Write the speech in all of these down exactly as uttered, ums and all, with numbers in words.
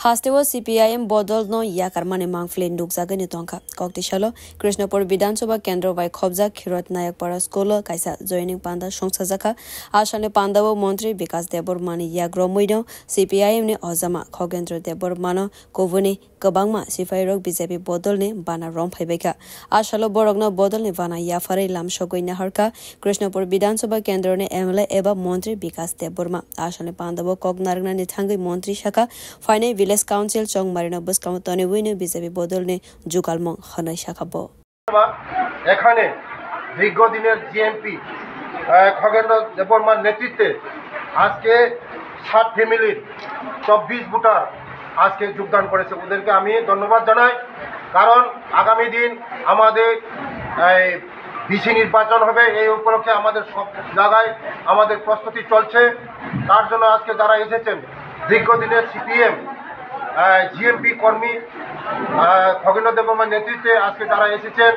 Hasteo C P I M bodol no yakar mani mangpili nukjagwi tongkha. Kokti salo Krishnapur Bidhan Sabha Kendro bai khobjak Khirot Nayak Para School o kaisa joining panda songchajakha. Asani pandao Montri Bikas Debbarma ni yagromwi no C P I M ni ojama Khogendra Debbarma no kubuni kwbangma sipai rok B J P bodol ni bana rom phaibaikha. Asalo borok no bodol ni bana yapharwi lamsogwi naharkha. Krishnapur Bidhan Sabha Kendro ni M L A eba Montri Bikas Debbarma. Asani pandao kok narwknani thangwi Montri sakha, phainai Village Council Chongmarino bwskango toniwi no B J P bodol ni jugalmung hwnwi sakha bo. এখানে দীর্ঘদিনের জিএমপি খগেন্দ্র দেববর্মার নেতৃত্বে আজকে সাত ফ্যামিলির চব্বিশ ভোটার আজকে যোগদান করেছে। ওদেরকে আমি ধন্যবাদ জানাই, কারণ আগামী দিন আমাদের এই ডিসি নির্বাচন হবে। এই উপলক্ষে আমাদের সব জায়গায় আমাদের প্রস্তুতি চলছে। তার জন্য আজকে যারা এসেছেন, দীর্ঘদিনের সিপিএম জিএমপি কর্মী খগেন্দ্র দেববর্মার নেতৃত্বে আজকে যারা এসেছেন,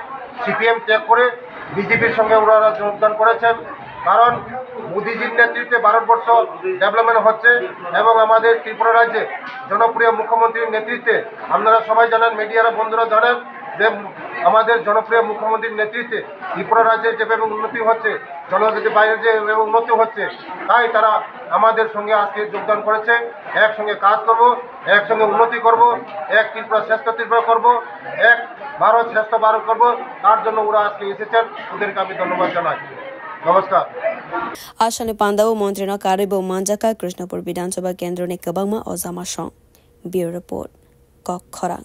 সিপিএম ত্যাগ করে বিজেপির সঙ্গে ওনারা যোগদান করেছেন। কারণ মোদিজির নেতৃত্বে ভারতবর্ষ ডেভেলপমেন্ট হচ্ছে এবং আমাদের ত্রিপুরা রাজ্যে জনপ্রিয় মুখ্যমন্ত্রীর নেতৃত্বে, আপনারা সবাই জানেন, মিডিয়ার বন্ধুরা জানেন যে আমাদের জনপ্রিয় মুখ্যমন্ত্রীর নেতৃত্বে ত্রিপুরা রাজ্যের যেভাবে উন্নতি হচ্ছে, জনজাতি বাইরে যেভাবে উন্নতি হচ্ছে, তাই তারা আমাদের সঙ্গে আজকে যোগদান করেছে। একসঙ্গে কাজ করব, একসঙ্গে উন্নতি করব, এক ত্রিপুরা শ্রেষ্ঠ ত্রিপুরা করব, এক ভারত শ্রেষ্ঠ ভারত করব। তার জন্য ওরা আজকে এসেছেন, ওদেরকে আমি ধন্যবাদ জানাই। নমস্কার। Asani pandao Montri no karwi bo manjakha Krishnapur Bidhan Sabha Kendro ni kwbangma ojama song. Bureau Report, Kok Khorang.